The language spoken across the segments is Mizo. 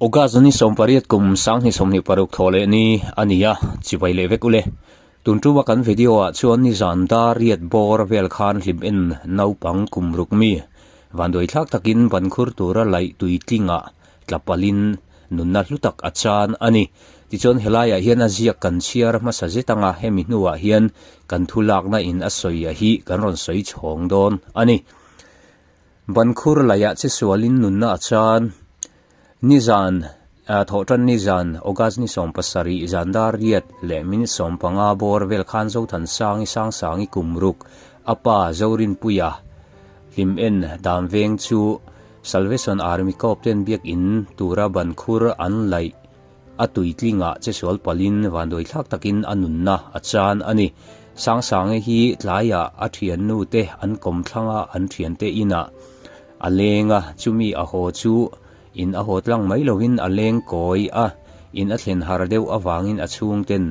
August ni 18 kum 2026 thaw leh ni a ni a, chibai leh vek ule. Tun tuma kan video ah chuan nizan dar riat bawr vel khan hlim en naupang kum ruk mi vanduai thlak takin ban khur tura laih tui tlingah tla palhin nunna hlu tak a chan a ni. Tichuan helaiah hian a ziak kan chhiar hmasa zet anga hemi hnuah hian kan thu lakna in a sawi a hi kan rawn sawi chhawng dawn a ni. Bankhur laiah che sualin nunna a chan. Nizan thawhtan nizan August ni 17 zan dar riat leh minute 15 bawr vel khan Zothansangi Sangsangi kum ruk a pa Zorinpuia hlim en dan veng chu Salvation Army Corps ten biakinn tura bankhur an laih a tuitlingah che sual palhin vanduai thlak takin a nunna a chan a ni. Sangsangi hi tlaiah a thiannu te an kawm thlang a, an thiante inah a leng a, chumi a haw chu in a haw tlang mai lovin a leng kawi a, in a thlen har deuh avangin a chhungten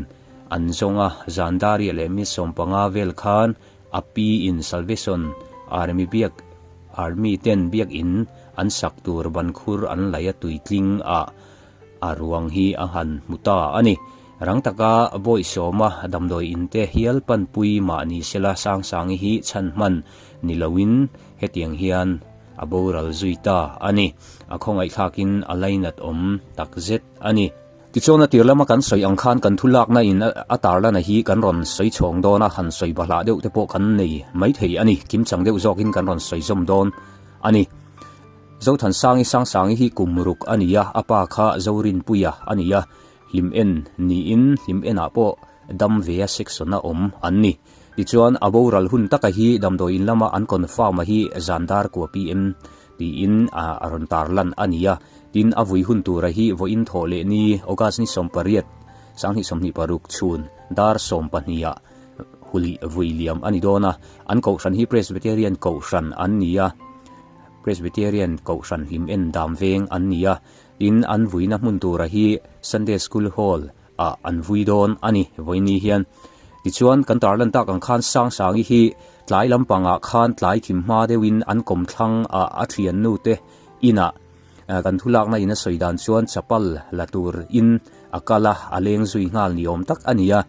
an zawng a, zan dariah leh mi 15 vel khan a pi in Salvation Army biak Army ten biakin an sak tur bankhur an laih a tuitling ah a ruang hi a han hmu ta a ni. Rang taka Bawihtsawma damdawi in te hial panpui mahni sela Sangsangi hi chhan hman ni loin hetiang hian a boral zui ta a ni. A khawngaihthlakin a lainat awm tak zet a ni. Tichuan a tir lama kan sawi ang khan kan thu lakna in a tarlana hi kan rawn sawi chhawng dawn a, han sawi bahlah deuh te pawh kan nei maithei a ni. Kimchang deuh zawkin kan rawn sawi zawm dawn a ni. Zothansangi Sangsangi hi kum ruk a ni a, a pa kha Zorinpuia a ni a, hlim en niin hlim enah pawh dam ve a section a awm an ni. Tichuan a boral hun taka hi damdawi in lama an confirm a hi zan dar kua PM tiin a rawn tarlan a ni a, tin a vui hun tura hi vawiin thawh leh ni August ni 18, 2026 chhun dar 12 ah huli vui liam a ni dawn a, an kohhran hi Presbyterian kohhran an ni a. Presbyterian Kohhran hlim en dam veng an ni a, tin an vuina hmun tura hi Sunday School Hall ah an vui dawn a ni vawiini hian. Tichuan kan tarlan tak ang khan Sangsangi hi tlai lampangah khan tlai thim hma deuhin an kawmthlang ah a thiannu te inah kan thu lakna in a sawi dan chuan chapal la tur in a kal a, a leng zui nghal ni awm tak a ni a,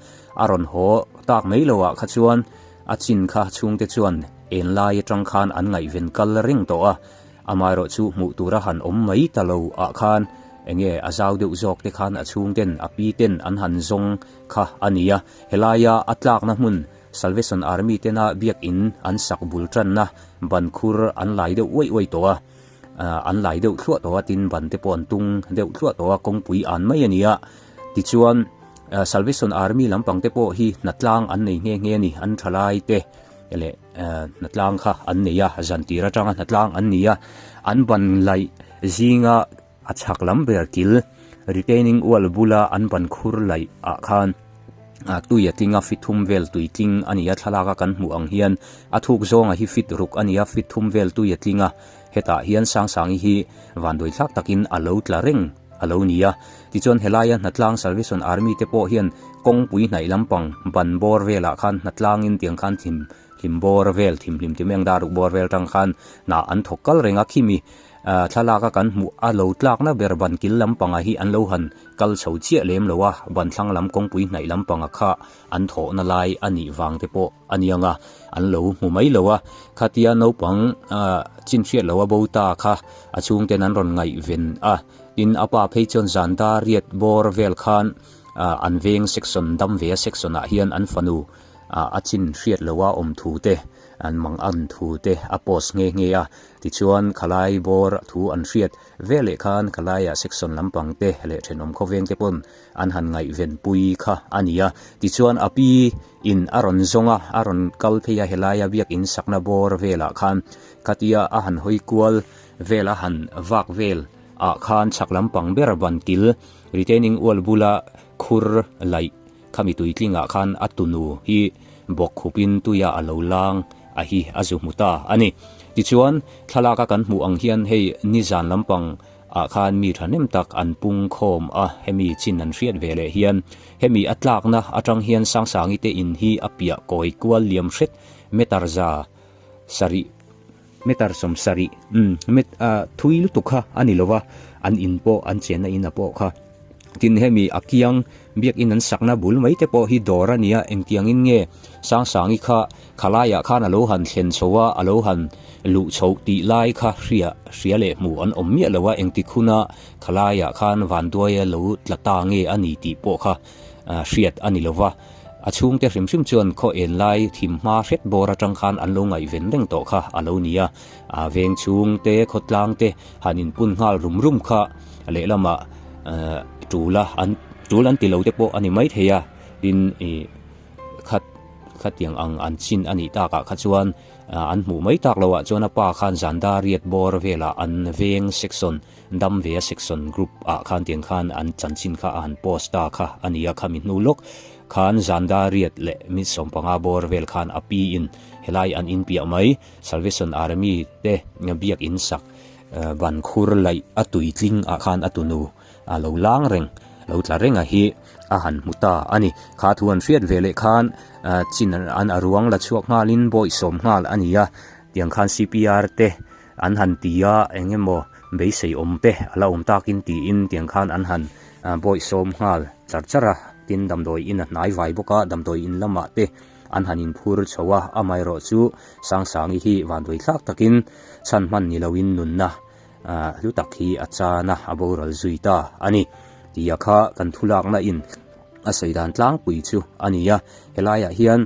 a rawn haw tak mai lo ah kha chuan A chin kha chhungte chuan en lai atang khan an ngaihven kal reng tawh a, amaherawh chu hmuh tura han awm mai ta lo ah khan enge a zau deuh zawk te khan a chhungten a pi ten an han zawng kha a ni a. Helaia a tlakna hmun Salvation Army tena biakin an sak bul tanna ban khur an lai deuh uaih uaih tawh a, an lai deuh thluah tawh a, tin ban te pawh an tung deuh thluah tawh a, kawngpui an mai a ni a. Tichuan Salvation Army lampang te pawh hi hnatlang an nei nghe nghe a ni, an thalai te leh hnatlang kha an nei a, zan tir atanga hnatlang an ni a, an ban laih zinga a chhak lam ber kil retaining wall bula an ban khur laih ah khan tui a tling a, fit thum vel tui tling a ni a, thlalak a kan hmuh ang hian a thuk zawnga hi fit ruk a ni a, fit thum vel tui a tling a, hetah hian Sangsangi hi vanduai thlak takin a lo tla reng. a lo ni a. Tichuan helaia hnatlang Salvation Army te pawh hian kawngpui hnaih lampang ban bawr velah khan hnatlangin tiang khan thim hlim bawr vel thim hlim ti mai ang daruk bawr vel tang khan hnah an thawk kal reng a khimi thlalak a kan hmuh a lo tlakna ber ban kil lampangah hi an lo han kal chho chiah lem lo a, ban thlang lam kawngpui hnaih lampangah kha an thawhna lai a nih vang te pawh a ni ang a, an lo hmu mai lo a, khatia naupang chin hriat lo a bo ta kha a chhungten an rawn ngaihven a, tin a pa phei chuan zan dar riat bawr vel khan an veng section dam ve a section ah hian an fanu a chin hriat lo a awm thu te an mang an thu te a post nghe nghe a, tichuan khalai bawr thu an hriat veleh khan khalaiah section lampang te leh thenawm khawveng te pawn an han ngaihven pui kha a ni a. Tichuan a pi in a rawn zawng a, a rawn kal phei a helaia biakin sakna bawr velah khan khatia a han hawi kual vel a han vak vel ah khan chhak lampang ber ban kil retaining wall bula khur laih khami tuitlingah khan a tunu hi bawk khupin tuia a lo lang a hi a zu hmu ta a ni. Tichuan thlalak a kan hmuh ang hian hei nizan lampang ah khan mi thahnem tak an pung khawm a, hemi chin an hriat ve leh hian hemi a tlakna atang hian Sangsangi te in hi a piah kawi kual liam hret meter za sarih Meter 70, umm, met, ah, thui lutuk kha a ni lo va, an in pawh, an chenna in a pawh kha. Tin, hemi a kiang biakin an sakna bul mai te pawh hi dawr a ni a, engtiangin nge Sangsangi kha khalaiah khan a lo han thlen chho a, a lo han luh chhoh tih lai kha hria hria leh hmuh an awm miah lo a, engtik huna khalaiah khan vanduaia lo tla ta nge a ni tih pawh kha hriat a ni lo va. A chhungte hrim hrim chuan khaw en lai thim hma hret bawr atang khan an lo ngaihven reng tawh kha a lo ni a, a veng chhungte khawtlang te han inpun nghal rum rum kha lehlamah tul a an tul an ti lo te pawh a ni maithei a, tin ih khat khatiang ang an chin a nih takah kha chuan an hmuh mai tak loh ah chuan a pa khan zanda riat bawr velah an veng section Dam ve a section group ah khan tiang khan an chanchin kha a han post ta kha a ni a, khami hnu lawk khan Zanda riat leh minute 15 bawr vel khan a pi in helai an in piah mai Salvation Army te biak in sak ban khur laih a tui tling ah khan a tunu a lo lang reng lo tla reng a hi a han hmu ta a ni. Kha thu an hriat ve leh khan chin an a ruang la chhuak nghal in bawi sawm nghal a ni a, tiang khan CPR te An han ti a, eng emaw beisei awm te a la awm takin tiin tiang khan an han bawihsawm nghal char char a, tin damdawi in a hnai vai bawk a, damdawi in lamah te an han inphur chho a, amaherawh chu Sangsangi hi vanduai thlak takin chhan hman ni loin nunna hlu tak hi a chan a, a boral zui ta a ni tia kha kan thulakna in a sawi dan tlangpui chu a ni a, helaiah hian.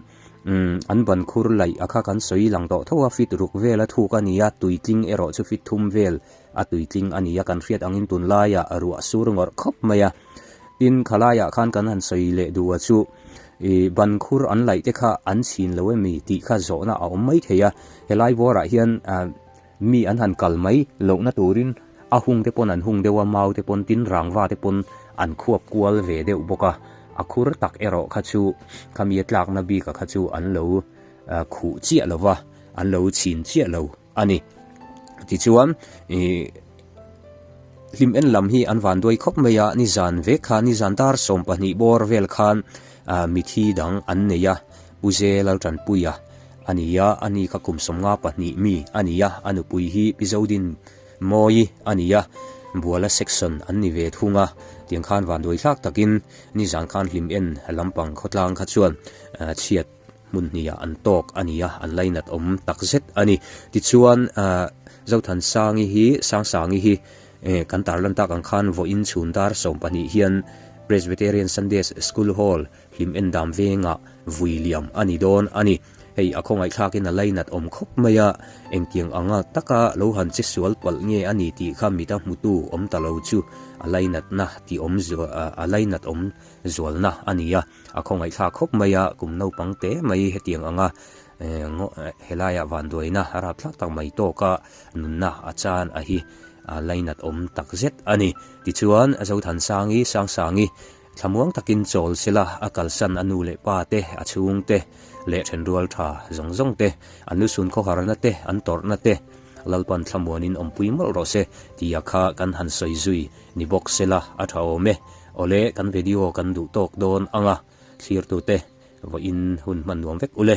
Umm, an ban khur laih a kha kan sawi lang tawh tho a, fit ruk vel a thuk a ni a, tuitling erawh chu fit thum vel a tuitling a ni a, kan hriat angin tunlaiah ruah sur ngawrh khawp mai a. Tin, khalaiah khan kan han sawi leh duh a chu, ih, ban khur an laih te kha an chhin lo emi tih kha zawhna a awm mai thei a, helai bawrah hian, ah, Mi an han kal mai lohna turin a hung te pawn an hung deuh a, mau te pawn tin rangva te pawn an khuap kual ve deuh bawk a, a khur tak erawh kha chu khami a tlakna bika kha chu an lo khuh chiah lo va, an lo chhin chiah lo a ni. Tichuan ih hlim en lam hi an van duai khawp mai a, nizan vek kha nizan dar 12 bawr vel khan mithi dang an nei a, Pu Zel Laltanpuia A ni a, a ni kha kum 52 mi a ni a, a nupui hi Pi Zodin Mawi a ni a, Buala section an ni ve thung a, tiang khan vanduai thlak takin nizan khan hlim en lampang khawtlang kha chuan chhiat hmun hniah an tawk a ni a, an lainat awm tak zet a ni. Tichuan Zothansangi hi, Sangsangi hi kan tarlan tak ang khan vawiin chhun dar 12 hian Presbyterian Sunday School Hall Hlim en dam vengah vui liam a ni dawn a ni. Hei a khawngaihthlakin a lainat awm khawp mai a, engtiang anga taka lo han che sual palh nge a ni tih kha mita hmutu awm ta lo chu a lainatna tih awm a lainat awm zualna a ni a. A khawngaihthlak khawp mai a, kum naupang te mai hetiang anga helaiah vanduaina a rapthlak tak mai tawka nunna a chan a hi a lainat awm takzet a ni. Tichuan Zothansangi, Sangsangi, Thlamuang takin chawl sela a kalsan a nu leh pa te, a chhung te leh thenrual tha zawng zawng te, an lusun khawharna te, an tawrhna te Lalpan thlamuanin awmpui mawlh rawh se tia kha kan han sawi zui ni bawk sela a tha awm e. Awle kan video kan duh tawk dawn anga thlirtute vawiin hun hman nuam vek ule.